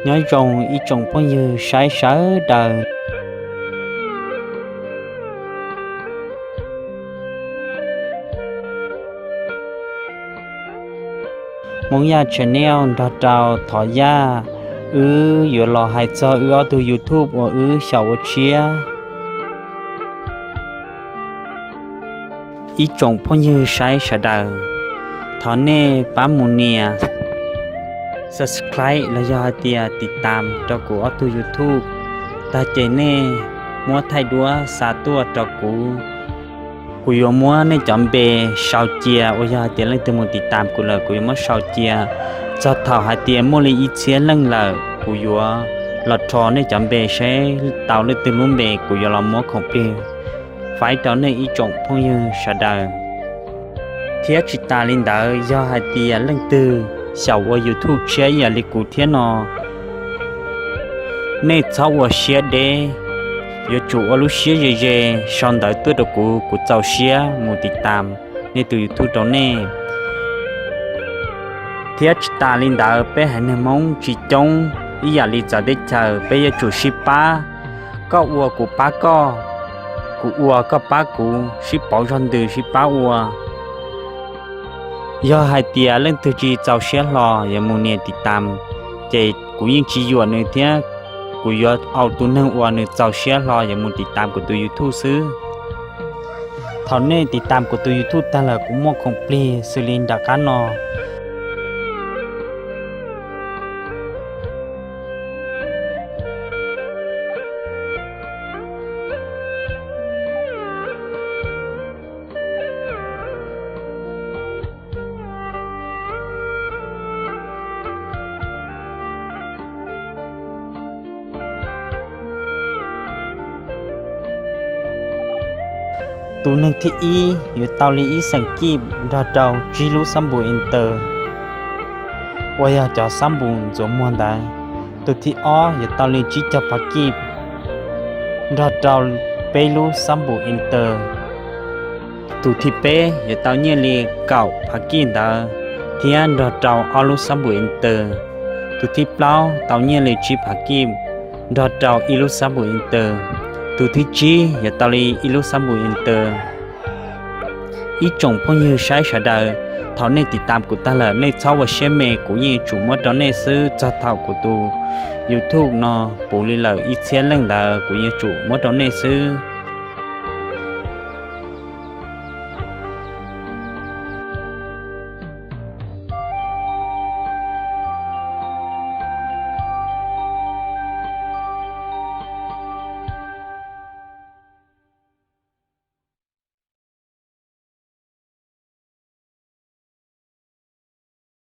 Nyob zoo ib tsoom phooj ywg saib sawv daws. Hmoob Yaj Channel nrog rau Thov Yaj, wb yuav los hais txog wb ob tug YouTube uas wb xyaum ua tshiab. Ib tsoom phooj ywg saib sawv daws, thov nej pab mus nias subscribe los yog hais tias tiv tam rau kuv ob tug YouTube, tag ces nej muab thaij duab xa tuaj rau kuv. Kuv yuav muab nej cov npe sau cia, uas yog hais tias leej twg mus tiv tam kuv lawm kuv yuav muab sau cia. Txog thaum hais tias muaj li ib txhiab leej lawm kuv yuav los rho nej cov npe seb tau leej twg lub npe, kuv yuav los muab khoom plig faib rau nej ib tsoom phooj ywg sawv daws. Thiab tsis tas li ntawd, yog hais tias leej twg xyaum ua YouTube tshiab ib yam li kuv thiab no, nej txhob ua siab deb, yuav tsum ua lub siab ze ze sau ntawv tuaj rau kuv, kuv txaus siab mus tiv tam nej tus YouTube rau nej. Thiab tsis tas li ntawd, peb haiv neeg Hmoob tsis coob ib yam li txawv teb chaws, peb yuav tsum sib pab, koj ua kuv pab koj, kuv ua koj pab kuv, sib pauv zog ntws sib pab ua. Yog hais tias leej twg tsis txaus siab hlo yuav mus nias tiv tam, ces kuv yeej tsis yuam nws thiab, kuv yuav au tus neeg uas nws txaus siab hlo yuav mus tiv tam kuv tus YouTube xwb. Thaum nej tiv tam kuv tus YouTube tag lawm kuv muaj khoom plig xws li nram qab no. Tus neeg thib ib yuav tau li ib xeem kib nrog rau tsib lub xab npum enter, uas yog cov xab npum ntxuav muag ntawd. Tus thib ob yuav tau li tsib caug phav kib nrog rau peb lub xab npum enter. Tus thib peb yuav tau nyiaj li kaum phav kib ntawd thiab nrog rau ob lub xab npum enter. Tus thib plaub tau nyiaj li tsib phav kib nrog rau ib lub xab npum enter. Tus thib tsib yuav tau li ib lub xab npum enter. Ib tsoom phooj ywg saib sawv daws, thaum nej tiv tam kuv tag lawm nej txhob ua siab me, kuv yeej yuav tsum muab rau nej xwb. Txog thaum kuv tus YouTube no puv li lawm ib txhiab leej ntawd kuv yeej yuav tsum muab rau nej xwb.